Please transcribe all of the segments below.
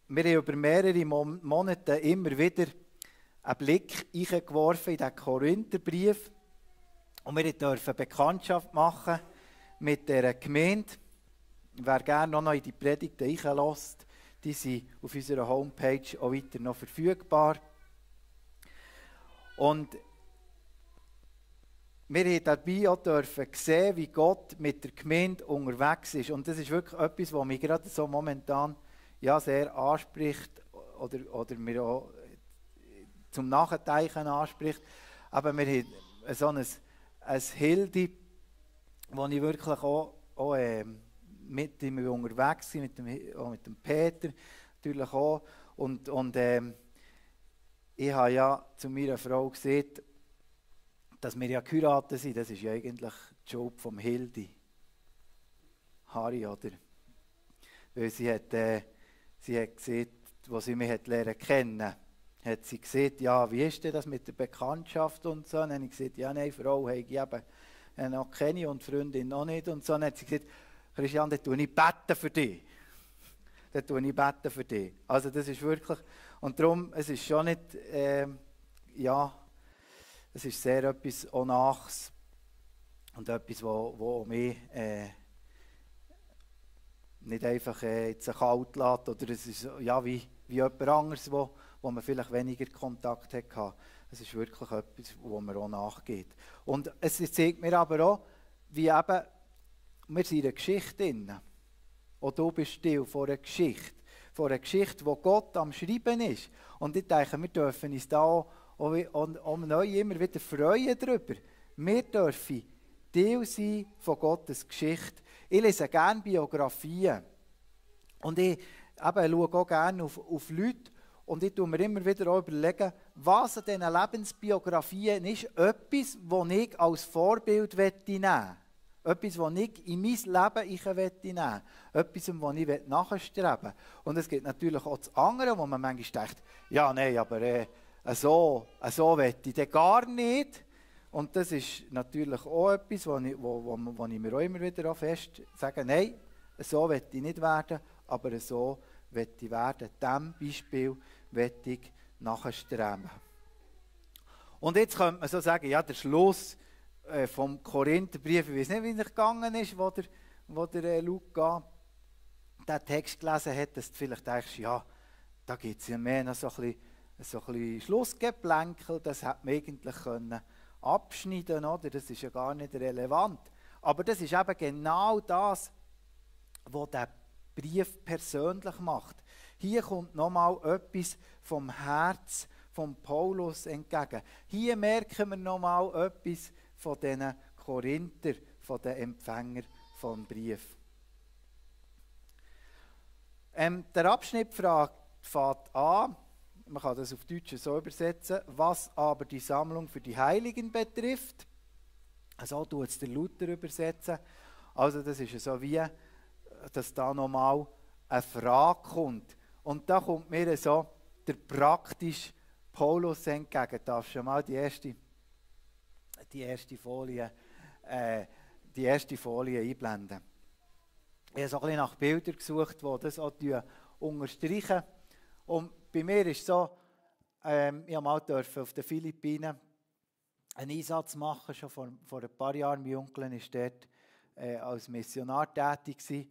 wir haben über mehrere Monate immer wieder einen Blick hineingeworfen in den Korintherbrief. Und wir durften Bekanntschaft machen mit dieser Gemeinde. Wer gerne noch in die Predigten reinlässt, die sind auf unserer Homepage auch weiter noch verfügbar. Und wir haben dabei auch dürfen sehen, wie Gott mit der Gemeinde unterwegs ist. Und das ist wirklich etwas, was mich gerade so momentan ja, sehr anspricht oder mir auch zum Nachdenken anspricht. Aber wir haben so ein Hilde, wo ich wirklich auch mit ihm unterwegs bin, auch mit dem Peter natürlich auch. Und ich habe ja zu meiner Frau gesagt, dass wir ja geheiratet sind. Das ist ja eigentlich der Job vom Hildi. Harry, oder? Weil sie hat gesagt, als sie mich lernen kennen, hat sie gesagt, ja, wie ist denn das mit der Bekanntschaft und so? Und dann habe ich gesagt, ja, nein, Frau habe ich eben noch keine und Freundin noch nicht und so. Und dann hat sie gesagt, Christian, dann tue ich beten für dich. Dann tue ich beten für dich. Also das ist wirklich, und darum, es ist schon nicht, ja, es ist sehr etwas auch Nachs und etwas, wo mich nicht einfach jetzt kalt lässt, oder es ist ja wie jemand anderes, wo man vielleicht weniger Kontakt hatte. Es ist wirklich etwas, wo man auch nachgeht. Und es zeigt mir aber auch, wie eben, wir sind in einer Geschichte drin. Und du bist Teil von einer Geschichte, wo Gott am Schreiben ist. Und ich denke, wir dürfen uns da auch neu immer wieder freuen darüber. Wir dürfen Teil sein von Gottes Geschichte. Ich lese gerne Biografien. Und ich schaue auch gerne auf Leute. Und ich tue mir immer wieder auch überlegen, was an diesen Lebensbiografien ist etwas, das ich als Vorbild nehmen möchte. Etwas, das ich in mein Leben nehmen möchte. Etwas, das ich nachstreben will. Und es gibt natürlich auch das andere, wo man manchmal denkt, ja, nein, aber so möchte ich das gar nicht. Und das ist natürlich auch etwas, wo ich mir auch immer wieder fest sage, nein, so möchte ich nicht werden, aber so möchte ich werden. Diesem Beispiel möchte ich nachstreben. Und jetzt könnte man so sagen, ja, der Schluss vom Korintherbrief, ich weiß nicht, wie es gegangen ist, wo der Luca den Text gelesen hat, dass du vielleicht denkst, ja, da gibt es ja mehr noch so ein bisschen Schlussgeplänkel, das hätte man eigentlich abschneiden können, oder? Das ist ja gar nicht relevant. Aber das ist eben genau das, was der Brief persönlich macht. Hier kommt nochmal etwas vom Herz von Paulus entgegen. Hier merken wir nochmal etwas von diesen Korinther, von den Empfängern vom Brief. Der Abschnitt fängt an, man kann das auf Deutsch so übersetzen, was aber die Sammlung für die Heiligen betrifft. So tut es der Luther übersetzen. Also das ist so wie, dass da nochmal eine Frage kommt. Und da kommt mir so der praktische Paulus entgegen. Darfst du mal die erste Folie einblenden? Ich habe so ein bisschen nach Bildern gesucht, die das auch unterstreichen. Und bei mir ist es so, ich durfte mal auf den Philippinen einen Einsatz machen, schon vor ein paar Jahren. Mein Onkel war dort als Missionar tätig gewesen.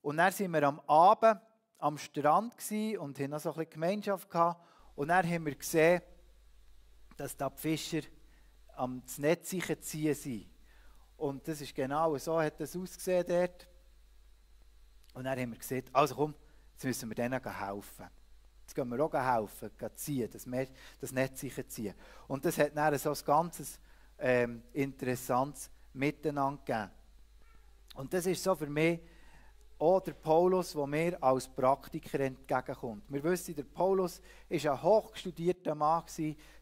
Und dann waren wir am Abend am Strand und hatten noch so ein bisschen Gemeinschaft gehabt. Und dann haben wir gesehen, dass da die Fischer am Netz ziehen sind. Und das ist genau so, hat das ausgesehen dort. Und dann haben wir gesagt, also komm, jetzt müssen wir denen helfen. Jetzt gehen wir auch helfen, ziehen, das Netz ziehen. Und das hat dann so ein ganzes interessantes Miteinander gegeben. Und das ist so für mich auch der Paulus, der mir als Praktiker entgegenkommt. Wir wissen, der Paulus war ein hochstudierter Mann,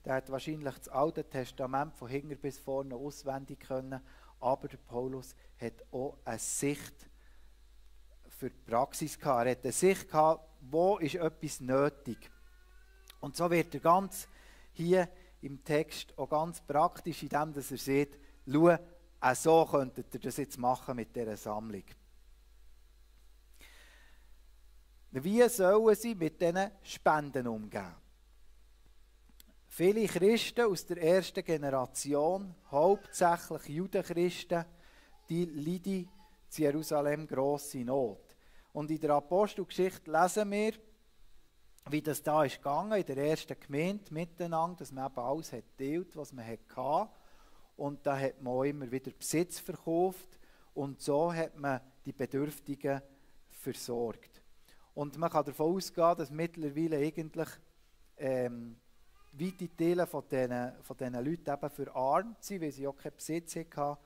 der hat wahrscheinlich das Alte Testament von hinten bis vorne auswendig können, aber der Paulus hat auch eine Sicht für die Praxis gehabt. Er hat eine Sicht gehabt, wo ist etwas nötig. Und so wird er ganz hier im Text auch ganz praktisch, indem dass er sieht, schau, so könntet ihr das jetzt machen mit dieser Sammlung. Wie sollen sie mit diesen Spenden umgehen? Viele Christen aus der ersten Generation, hauptsächlich Judenchristen, die leiden in Jerusalem grosse Not. Und in der Apostelgeschichte lesen wir, wie das da ist gegangen in der ersten Gemeinde miteinander, dass man eben alles hat geteilt, was man hatte. Und da hat man auch immer wieder Besitz verkauft und so hat man die Bedürftigen versorgt. Und man kann davon ausgehen, dass mittlerweile eigentlich weite Teile von diesen Leuten eben verarmt sind, weil sie auch keinen Besitz hatten.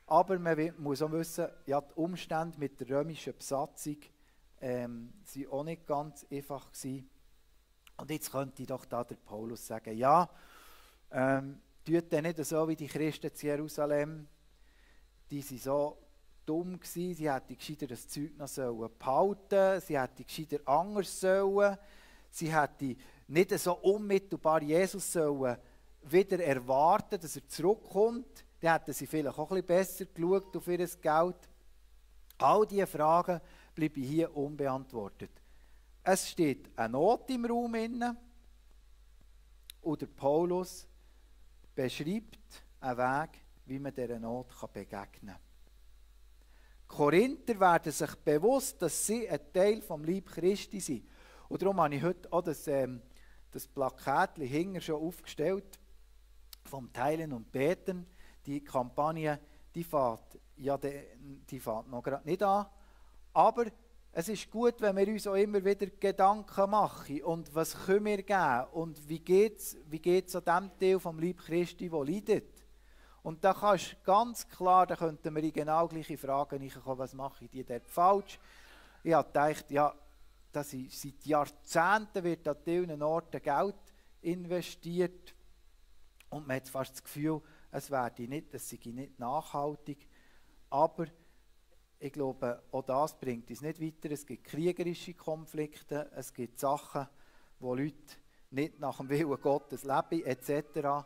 Aber man muss auch wissen, ja, die Umstände mit der römischen Besatzung waren auch nicht ganz einfach gewesen. Und jetzt könnte doch da der Paulus sagen, ja, tut denn nicht so wie die Christen in Jerusalem, die waren so dumm gewesen, sie hätten gescheiter das Zeug noch behalten sollen, sie hätten gescheiter anders sollen, sie hätten nicht so unmittelbar Jesus sollen wieder erwarten, dass er zurückkommt, dann hätten sie vielleicht auch ein bisschen besser geschaut auf ihr Geld. All diese Fragen bleiben hier unbeantwortet. Es steht eine Not im Raum inne und der Paulus beschreibt einen Weg, wie man dieser Not begegnen kann. Die Korinther werden sich bewusst, dass sie ein Teil vom Leib Christi sind. Und darum habe ich heute auch das Plakatchen hinten schon aufgestellt, vom Teilen und Beten. Die Kampagne, die fängt noch gerade nicht an. Aber es ist gut, wenn wir uns auch immer wieder Gedanken machen. Und was können wir geben? Und wie geht's an dem Teil vom Leib Christi, der leidet? Und da kannst du ganz klar, da könnten wir in genau gleiche Fragen reinkommen, was mache ich die dort falsch? Ich habe gedacht, ja, das ist, seit Jahrzehnten wird an vielen Orten Geld investiert. Und man hat fast das Gefühl, es sei nicht nachhaltig. Aber ich glaube, auch das bringt uns nicht weiter. Es gibt kriegerische Konflikte, es gibt Sachen, wo Leute nicht nach dem Willen Gottes leben, etc.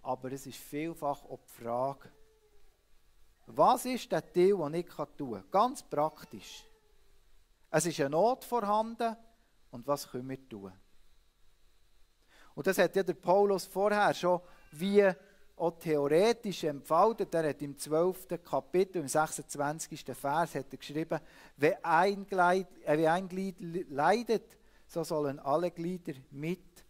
Aber es ist vielfach auch die Frage, was ist der Teil, den ich tun kann? Ganz praktisch. Es ist eine Not vorhanden und was können wir tun? Und das hat ja der Paulus vorher schon wie auch theoretisch entfaltet. Er hat im 12. Kapitel, im 26. Vers hat er geschrieben, wenn ein Glied leidet, so sollen alle Glieder mit.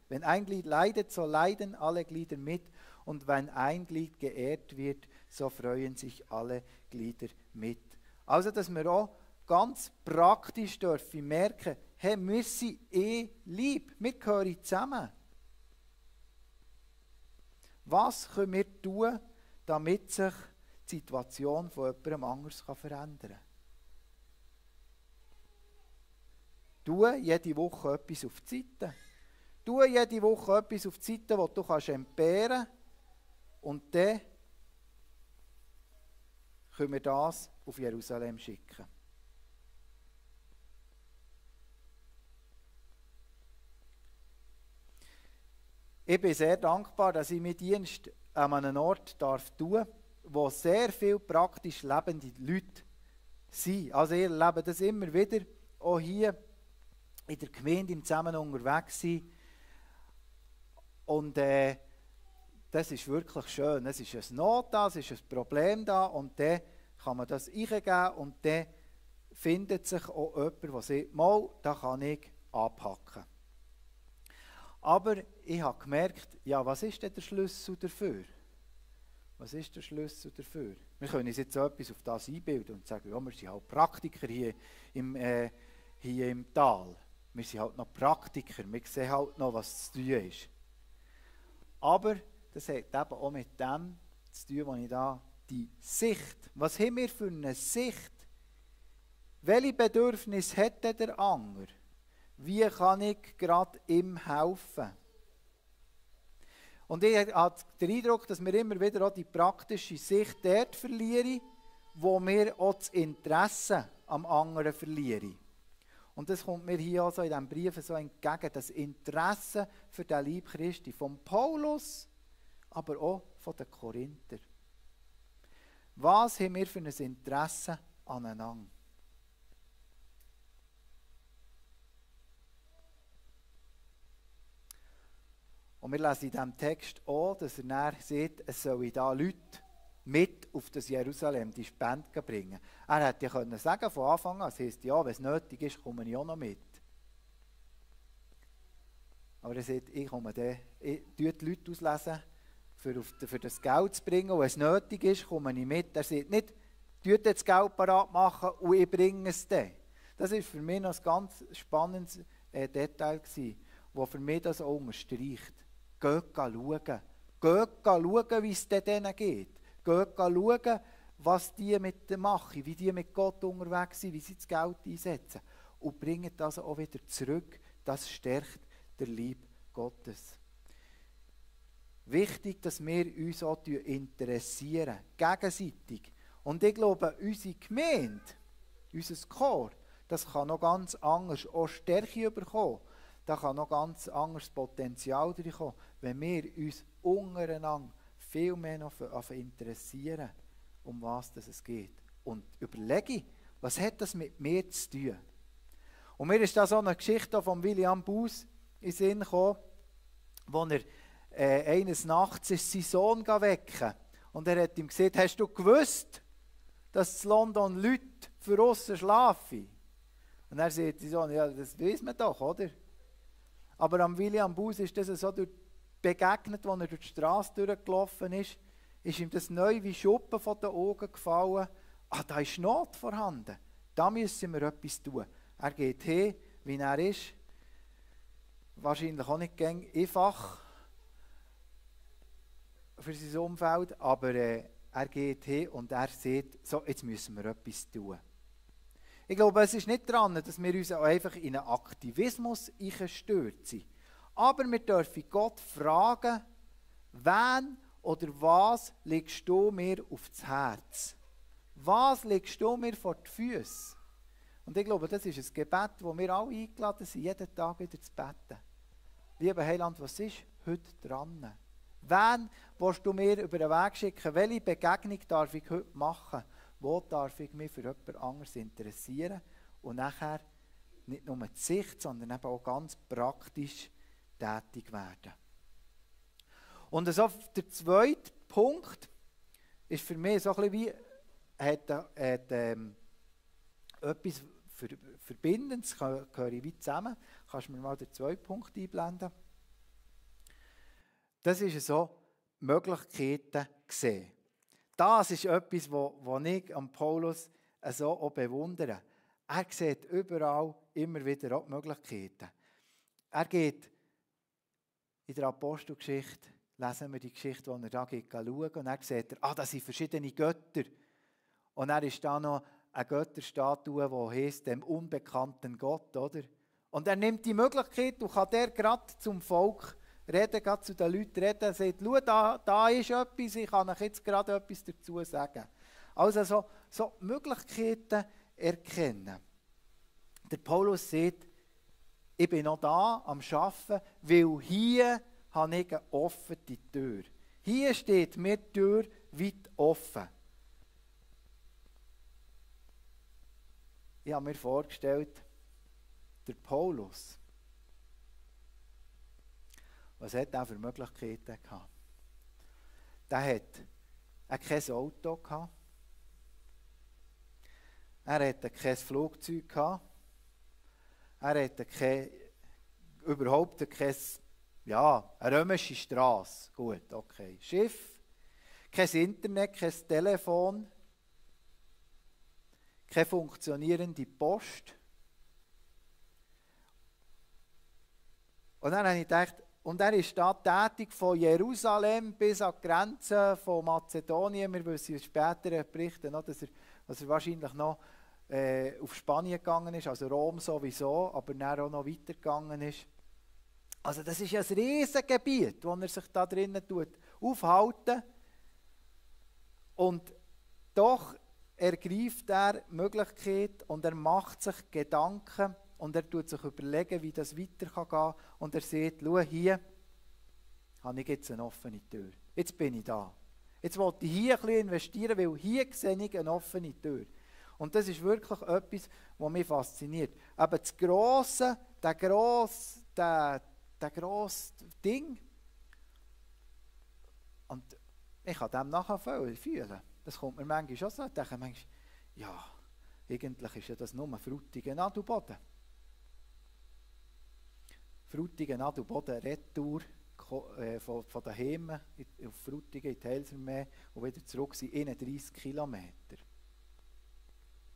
Wenn ein Glied leidet, so leiden alle Glieder mit. Und wenn ein Glied geehrt wird, so freuen sich alle Glieder mit. Also, dass wir auch ganz praktisch dürfen merken, hey, wir sind lieb, wir gehören zusammen. Was können wir tun, damit sich die Situation von jemandem anders verändern kann? Tu jede Woche etwas auf die Seite. Tu jede Woche etwas auf die Seite, das du entbehren kannst. Und dann können wir das auf Jerusalem schicken. Ich bin sehr dankbar, dass ich meinen Dienst an einem Ort tun darf, wo sehr viele praktisch lebende Leute sind. Also ich erlebe das immer wieder, auch hier in der Gemeinde im Zusammen unterwegs sein. Und das ist wirklich schön. Es ist eine Not da, es ist ein Problem da und dann kann man das eingeben und dann findet sich auch jemand, der sagt, mal, da kann ich anpacken. Aber ich habe gemerkt, ja, was ist denn der Schlüssel dafür? Was ist der Schlüssel dafür? Wir können uns jetzt so etwas auf das einbilden und sagen, ja, wir sind halt Praktiker hier im Tal. Wir sind halt noch Praktiker, wir sehen halt noch, was zu tun ist. Aber das hat eben auch mit dem zu tun, was ich da, die Sicht. Was haben wir für eine Sicht? Welche Bedürfnisse hat denn der andere? Wie kann ich gerade ihm helfen? Und ich habe den Eindruck, dass wir immer wieder auch die praktische Sicht dort verlieren, wo wir auch das Interesse am anderen verlieren. Und das kommt mir hier also in diesem Brief so entgegen, das Interesse für den Leib Christi, von Paulus, aber auch von den Korinther. Was haben wir für ein Interesse aneinander? Und wir lesen in diesem Text auch, dass er dann sieht, es sollen da Leute mit auf das Jerusalem die Spende bringen. Er hätte ja können sagen von Anfang an, es heisst, ja, wenn es nötig ist, komme ich auch noch mit. Aber er sagt, ich komme dann, ich tue die Leute auslesen, für das Geld zu bringen. Und wenn es nötig ist, komme ich mit. Er sagt nicht, tut das Geld parat machen und ich bringe es dann. Das war für mich noch ein ganz spannendes Detail, das für mich das auch unterstreicht. Geht schauen. Geht schauen, wie es denen geht. Geht schauen, was die mit dem machen, wie die mit Gott unterwegs sind, wie sie das Geld einsetzen. Und bringen das auch wieder zurück. Das stärkt der Liebe Gottes. Wichtig, dass wir uns auch interessieren, gegenseitig. Und ich glaube, unsere Gemeinde, unser Chor, das kann noch ganz anders auch Stärke bekommen. Da kann noch ganz anderes Potenzial kommen, wenn wir uns untereinander viel mehr noch interessieren, um was es geht. Und überlege, was hat das mit mir zu tun? Und mir ist da so eine Geschichte von William Buß in den Sinn gekommen, wo er eines Nachts seinen Sohn wecken. Und er hat ihm gesagt, hast du gewusst, dass in London Leute für aussen schlafen? Und er sagt, Sohn, ja, das weiß man doch, oder? Aber am William Buß ist das so begegnet, als er durch die Straße durchgelaufen ist ihm das neu wie Schuppen von den Augen gefallen. Ah, da ist Not vorhanden. Da müssen wir etwas tun. Er geht hin, wie er ist. Wahrscheinlich auch nicht einfach für sein Umfeld, aber er geht hin und er sieht, so, jetzt müssen wir etwas tun. Ich glaube, es ist nicht daran, dass wir uns einfach in einen Aktivismus stürzen. Aber wir dürfen Gott fragen, wen oder was legst du mir aufs Herz? Was legst du mir vor die Füße? Und ich glaube, das ist ein Gebet, das wir alle eingeladen sind, jeden Tag wieder zu beten. Lieber Heiland, was ist heute dran? Wen willst du mir über den Weg schicken? Welche Begegnung darf ich heute machen? Wo darf ich mich für jemand anderes interessieren? Und nachher nicht nur die Sicht, sondern eben auch ganz praktisch tätig werden. Und also der zweite Punkt ist für mich so ein bisschen wie etwas Verbindendes, gehöre ich wie zusammen. Kannst du mir mal den zweiten Punkt einblenden? Das ist so, Möglichkeiten sehen. Das ist etwas, was ich am Paulus so auch bewundere. Er sieht überall immer wieder auch die Möglichkeiten. Er geht in der Apostelgeschichte, lesen wir die Geschichte, wo er da geht schauen, und dann sieht er, das sind verschiedene Götter. Und dann ist da noch eine Götterstatue, die heisst, dem unbekannten Gott, oder? Und er nimmt die Möglichkeit und kann der gerade zum Volk reden, gerade zu den Leuten reden, und sagt, schau, da ist etwas, ich kann euch jetzt gerade etwas dazu sagen. Also so Möglichkeiten erkennen. Der Paulus sagt, ich bin noch da am Arbeiten, weil hier habe ich eine offene Tür. Hier steht mir die Tür weit offen. Ich habe mir vorgestellt, der Paulus, was hat er für Möglichkeiten gehabt? Der hat kein Auto gehabt. Er hatte kein Flugzeug gehabt. Er hatte überhaupt keine, eine römische Straße. Gut, okay. Schiff, kein Internet, kein Telefon, keine funktionierende Post. Und dann habe ich gedacht, und er ist da tätig von Jerusalem bis an die Grenze von Mazedonien. Wir wissen aus späteren Berichten noch, dass er wahrscheinlich noch auf Spanien gegangen ist, also Rom sowieso, aber dann auch noch weitergegangen ist. Also das ist ja ein Riesengebiet, wo er sich da drinnen aufhalten. Und doch ergreift er die Möglichkeit und er macht sich Gedanken und er tut sich überlegen, wie das weitergehen kann. Und er sagt, schau, hier habe ich jetzt eine offene Tür. Jetzt bin ich da. Jetzt wollte ich hier ein bisschen investieren, weil hier sehe ich eine offene Tür. Und das ist wirklich etwas, was mich fasziniert. Aber das grosse Ding, Und ich kann dem nachfühlen. Das kommt mir manchmal schon so. Ich denke manchmal, ja, eigentlich ist ja das nur Frutigen Adelboden. Frutigen Adelboden, Retour von daheim auf Frutigen in die Helsermeer und wieder zurück sind 31 Kilometer.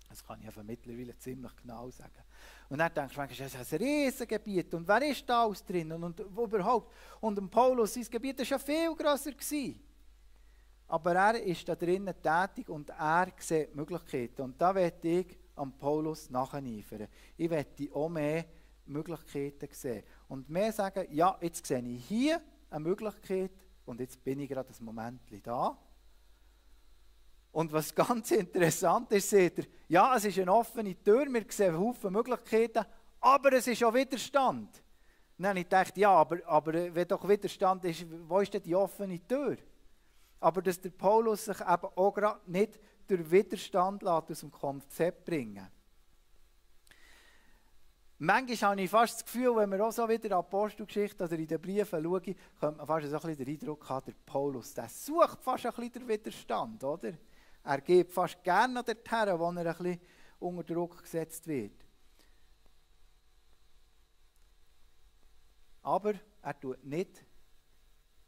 Das kann ich mittlerweile ziemlich genau sagen. Und dann denkst du manchmal, das ist ein Riesengebiet und wer ist da alles drin und überhaupt. Und dem Paulus, sein Gebiet war ja viel grösser gewesen. Aber er ist da drinnen tätig und er sieht Möglichkeiten. Und da möchte ich am Paulus nacheifern. Ich möchte auch mehr Möglichkeiten sehen. Und mehr sagen, ja, jetzt sehe ich hier eine Möglichkeit und jetzt bin ich gerade ein Moment da. Und was ganz interessant ist, seht ihr, ja, es ist eine offene Tür, wir sehen Haufen Möglichkeiten, aber es ist auch Widerstand. Und dann habe ich gedacht, ja, aber wenn doch Widerstand ist, wo ist denn die offene Tür? Aber dass der Paulus sich eben auch gerade nicht durch Widerstand lässt, aus dem Konzept bringen. Manchmal habe ich fast das Gefühl, wenn wir auch so wieder in der Apostelgeschichte oder in den Briefen schauen, könnte man fast so ein bisschen den Eindruck haben, der Paulus, der sucht fast ein bisschen den Widerstand, oder? Er geht fast gerne dorthin, wo er ein bisschen unter Druck gesetzt wird. Aber er tut nicht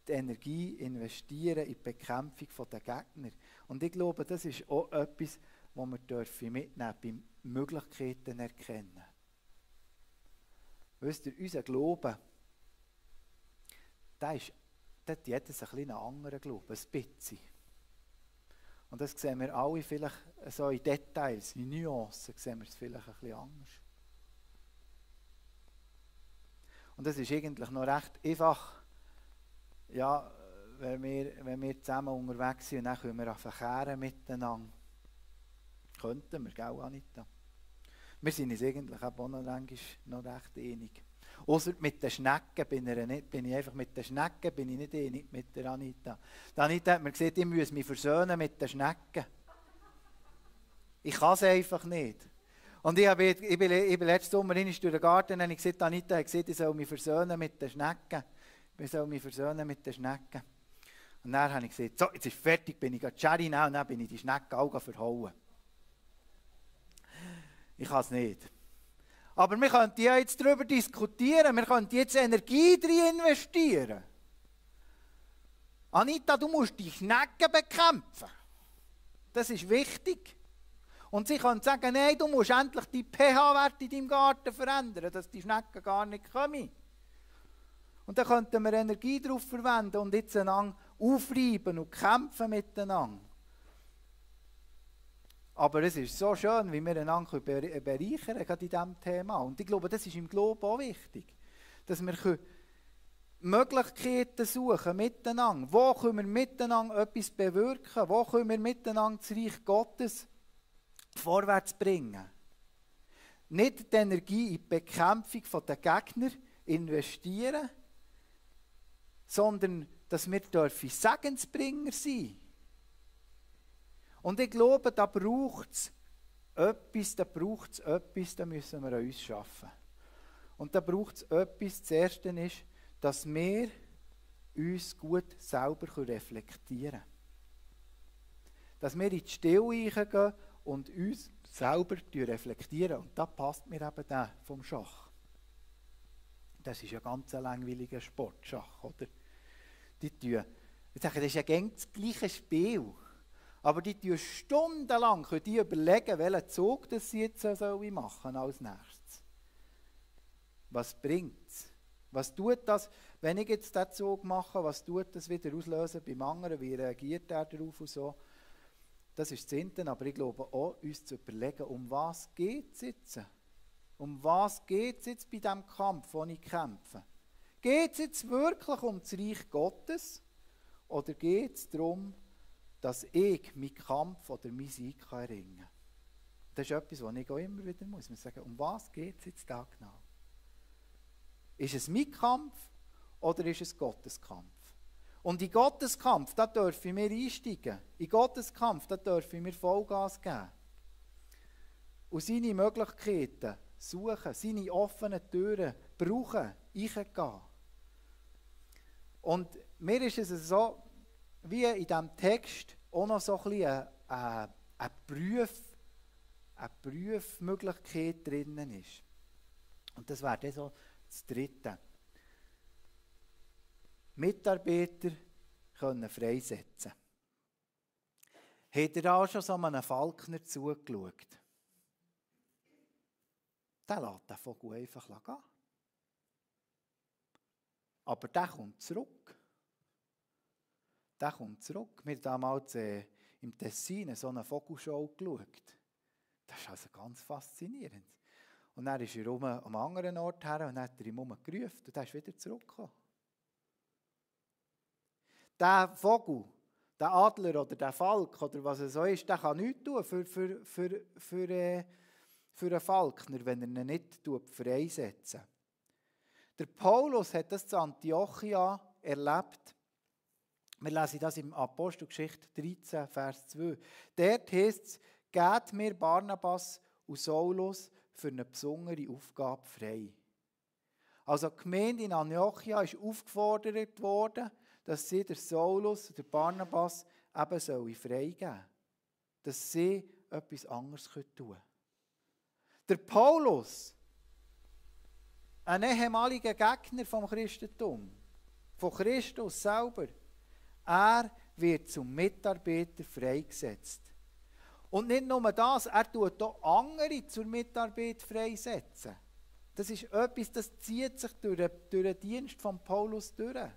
die Energie investieren in die Bekämpfung der Gegner. Und ich glaube, das ist auch etwas, was wir mitnehmen dürfen, bei Möglichkeiten erkennen. Wisst ihr, unser Glaube, der hat jedes ein bisschen anderen Glauben, ein bisschen. Und das sehen wir alle vielleicht so in Details, in Nuancen sehen wir es vielleicht ein bisschen anders. Und das ist eigentlich noch recht einfach, ja, wenn wir zusammen unterwegs sind und dann können wir verkehren miteinander. Könnten wir, gell, Anita? Wir sind uns eigentlich auch noch recht einig. Ausser mit den Schnecken bin ich einfach mit den Schnecken bin ich nicht einig mit der Anita. Die Anita hat mir gesagt, ich muss mich versöhnen mit den Schnecken. Ich kann es einfach nicht. Und ich bin letzten Sommer durch den Garten und habe gesagt, Anita hat gesagt, ich soll mich versöhnen mit den Schnecken. Ich soll mich versöhnen mit den Schnecken. Und dann habe ich gesagt, so, jetzt ist fertig, bin ich gerade Cherry und dann bin ich die Schnecken auch verhauen. Ich kann es nicht. Aber wir könnten ja jetzt darüber diskutieren, wir könnten jetzt Energie drin investieren. Anita, du musst die Schnecken bekämpfen. Das ist wichtig. Und sie können sagen, nein, du musst endlich die pH-Werte in deinem Garten verändern, dass die Schnecken gar nicht kommen. Und dann könnten wir Energie darauf verwenden und jetzt einander aufreiben und kämpfen miteinander. Aber es ist so schön, wie wir einander bereichern können, gerade in diesem Thema. Und ich glaube, das ist im Glauben auch wichtig. Dass wir Möglichkeiten suchen miteinander. Wo können wir miteinander etwas bewirken? Wo können wir miteinander das Reich Gottes vorwärts bringen? Nicht die Energie in die Bekämpfung der Gegner investieren, sondern dass wir Segensbringer sein dürfen. Und ich glaube, da braucht es etwas, da müssen wir an uns schaffen. Und da braucht es etwas, das Erste ist, dass wir uns gut selber reflektieren können. Dass wir in die Stille gehen und uns selber reflektieren. Und da passt mir eben der vom Schach. Das ist ja ganz ein langweiliger Sport, Schach, oder? Ich sage, das ist ja gängig das gleiche Spiel. Aber die stundenlang überlegen, welchen Zug das sie jetzt machen als nächstes. Was bringt es? Was tut das, wenn ich jetzt diesen Zug mache, was tut das wieder auslösen beim anderen? Wie reagiert er darauf und so? Das ist das Sinn, aber ich glaube auch, uns zu überlegen, um was geht es jetzt? Um was geht es jetzt bei diesem Kampf, den ich kämpfe? Geht es jetzt wirklich um das Reich Gottes? Oder geht es darum, dass ich meinen Kampf oder meinen Sieg erringen kann? Das ist etwas, was ich auch immer wieder muss sagen, um was geht es jetzt da genau? Ist es mein Kampf oder ist es Gottes Kampf? Und in Gottes Kampf, da dürfen wir einsteigen. In Gottes Kampf, da dürfen wir Vollgas geben. Und seine Möglichkeiten suchen, seine offenen Türen brauchen, reingehen. Und mir ist es so, wie in diesem Text auch noch so ein bisschen eine Prüfmöglichkeit drinnen ist. Und das wäre dann so das Dritte. Mitarbeiter können freisetzen. Habt ihr da schon so einem Falkner zugeschaut? Der lässt den Vogel einfach gehen. Aber der kommt zurück. Der kommt zurück. Wir haben damals im Tessin so eine Vogelshow geschaut. Das ist also ganz faszinierend. Und dann ist er am anderen Ort her und dann hat er ihm gerufen und dann ist wieder zurückgekommen. Der Vogel, der Adler oder der Falk oder was es so ist, der kann nichts tun für einen Falkner, wenn er ihn nicht freisetzt. Der Paulus hat das in Antiochia erlebt. Wir lesen das im Apostelgeschichte 13, Vers 2. Dort heisst es, gebt mir Barnabas und Saulus für eine besondere Aufgabe frei. Also die Gemeinde in Antiochia ist aufgefordert worden, dass sie der Saulus, der Barnabas eben freigeben sollen. Dass sie etwas anderes tun können. Der Paulus, ein ehemaliger Gegner vom Christentum, von Christus selber, er wird zum Mitarbeiter freigesetzt. Und nicht nur das, er tut auch andere zur Mitarbeit freisetzen. Das ist etwas, das zieht sich durch den Dienst von Paulus durch.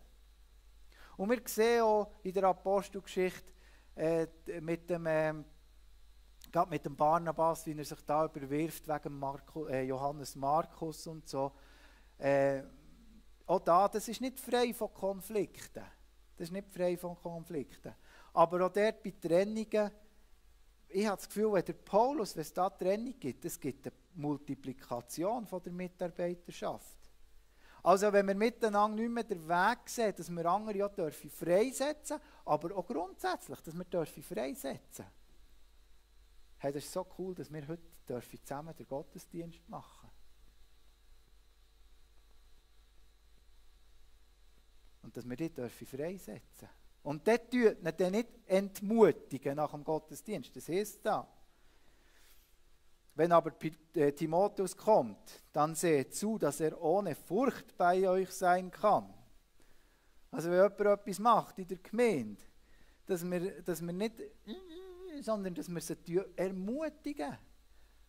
Und wir sehen auch in der Apostelgeschichte mit dem Barnabas, wie er sich da überwirft wegen Johannes Markus und so. Auch da, das ist nicht frei von Konflikten. Das ist nicht frei von Konflikten. Aber auch dort bei Trennungen, ich habe das Gefühl, wenn es da Trennung gibt, es gibt eine Multiplikation von der Mitarbeiterschaft. Also wenn wir miteinander nicht mehr den Weg sehen, dass wir andere auch freisetzen dürfen, aber auch grundsätzlich, dass wir freisetzen dürfen. Hey, das ist so cool, dass wir heute zusammen den Gottesdienst machen. Und dass wir die freisetzen dürfen. Und dort tut man dann nicht entmutigen nach dem Gottesdienst. Das heisst da. Wenn aber Timotheus kommt, dann seht zu, dass er ohne Furcht bei euch sein kann. Also wenn jemand etwas macht in der Gemeinde, dass wir nicht, sondern dass wir sie ermutigen.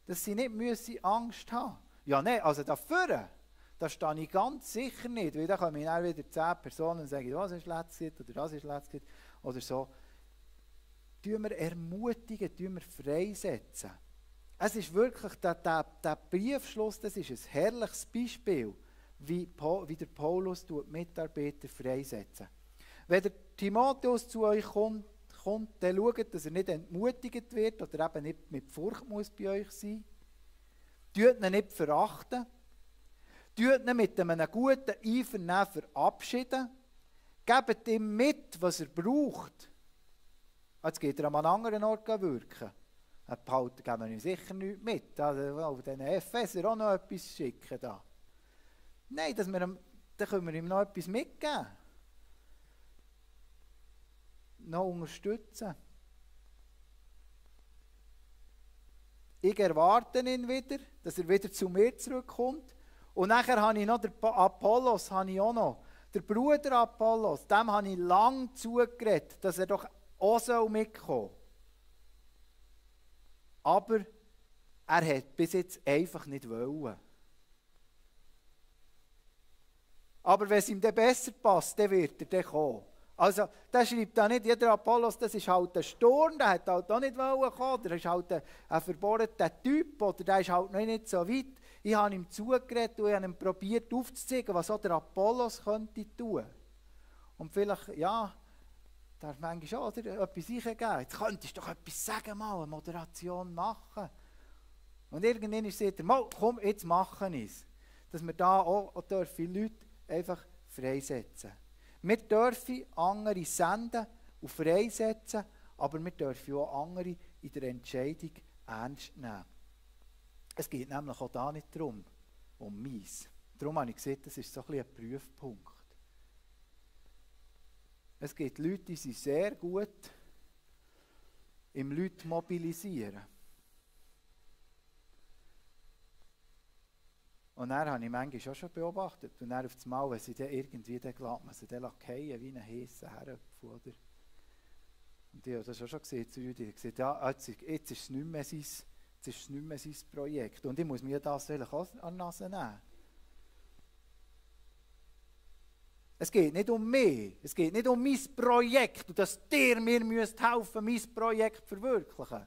Dass sie nicht Angst haben müssen. Ja, nein, also dafür. Das stehe ich ganz sicher nicht, weil dann kommen dann wieder 10 Personen und sagen, das ist letztes oder das ist letztes oder so. Tun wir ermutigen, tun wir freisetzen. Es ist wirklich, der Briefschluss, das ist ein herrliches Beispiel, wie der Paulus Mitarbeiter freisetzen. Wenn der Timotheus zu euch kommt, dann schaut, dass er nicht entmutigt wird oder eben nicht mit Furcht muss bei euch sein. Tut ihn nicht verachten. Tut ihn mit einem guten Einvernehmen verabschieden. Gebt ihm mit, was er braucht. Jetzt geht er an einem anderen Ort wirken. Dann geben wir ihm sicher nichts mit. Also auf den Epheser auch noch etwas schicken. Da. Nein, dann können wir ihm noch etwas mitgeben. Noch unterstützen. Ich erwarte ihn wieder, dass er wieder zu mir zurückkommt. Und nachher habe ich noch den Apollos, der Bruder Apollos, dem habe ich lange zugeredet, dass er doch auch mitkommen soll. Aber er hat bis jetzt einfach nicht wollen. Aber wenn es ihm dann besser passt, dann wird er dann kommen. Also, der schreibt da nicht, jeder Apollos, das ist halt ein Sturm, der hat halt auch nicht kommen, der ist halt ein verbohrter Typ, oder der ist halt noch nicht so weit. Ich habe ihm zugeredet und ich habe ihm probiert aufzuzeigen, was auch der Apollos könnte tun. Und vielleicht, ja, darf manchmal auch etwas eingeben. Jetzt könntest du doch etwas sagen, mal eine Moderation machen. Und irgendwann sagt er, komm, jetzt machen wir es. Dass wir da auch Leute einfach freisetzen. Wir dürfen andere senden und freisetzen, aber wir dürfen auch andere in der Entscheidung ernst nehmen. Es geht nämlich auch da nicht darum, um meins. Darum habe ich gesagt, das ist so ein bisschen ein Prüfpunkt. Es gibt Leute, die sind sehr gut im Leute mobilisieren. Und dann habe ich manchmal auch schon beobachtet. Und dann auf das Mal, wenn sie dann irgendwie, dann lässt man sie dann fallen wie einen heissen Herdöpfel, oder? Und ich habe das auch schon gesehen zu Rüdi. Ich habe gesagt, ja, jetzt ist es nicht mehr sein Projekt. Und ich muss mir das auch an die Nase nehmen. Es geht nicht um mich, es geht nicht um mein Projekt und dass ihr mir helfen müsst, mein Projekt zu verwirklichen.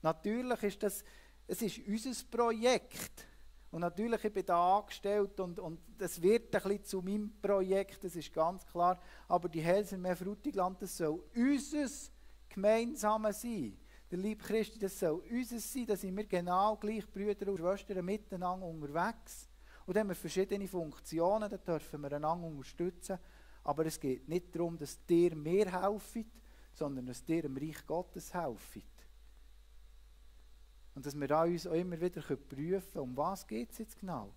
Natürlich ist es ist unser Projekt. Und natürlich, ich bin da angestellt und das wird ein bisschen zu meinem Projekt, das ist ganz klar. Aber die Helsermeer Frutigland, das soll unser gemeinsames sein. Der liebe Christi, das soll unser sein, da sind wir genau gleich Brüder und Schwestern miteinander unterwegs. Und dann haben wir verschiedene Funktionen, da dürfen wir einander unterstützen. Aber es geht nicht darum, dass ihr mir helft, sondern dass ihr dem Reich Gottes helft. Und dass wir uns auch immer wieder prüfen können, um was geht es jetzt genau.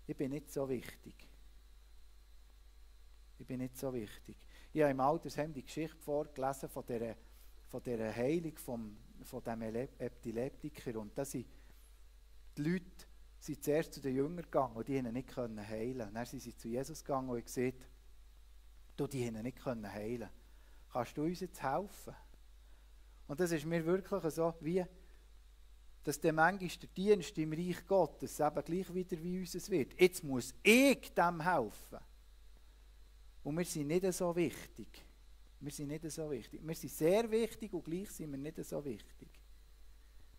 Ich bin nicht so wichtig. Ich bin nicht so wichtig. Ich habe im Altersheim die Geschichte vorgelesen von dieser Heilung von diesem Epileptiker. Und da sind die Leute zuerst zu den Jüngern gegangen und die haben ihn nicht heilen können. Dann sind sie zu Jesus gegangen und haben gesagt, du, die haben ihn nicht heilen. Kannst du uns jetzt helfen? Und das ist mir wirklich so, wie dass der manchmal der Dienst im Reich Gottes eben gleich wieder wie unseres wird. Jetzt muss ich dem helfen. Und wir sind nicht so wichtig. Wir sind nicht so wichtig. Wir sind sehr wichtig und gleich sind wir nicht so wichtig.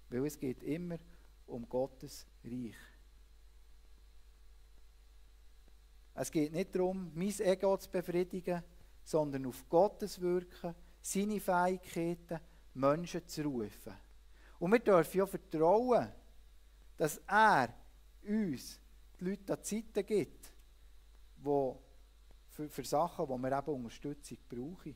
Weil es geht immer um Gottes Reich. Es geht nicht darum, mein Ego zu befriedigen, sondern auf Gottes Wirken, seine Fähigkeiten, Menschen zu rufen. Und wir dürfen ja vertrauen, dass er uns die Leute an die Seite gibt, für Sachen, wo wir eben Unterstützung brauchen.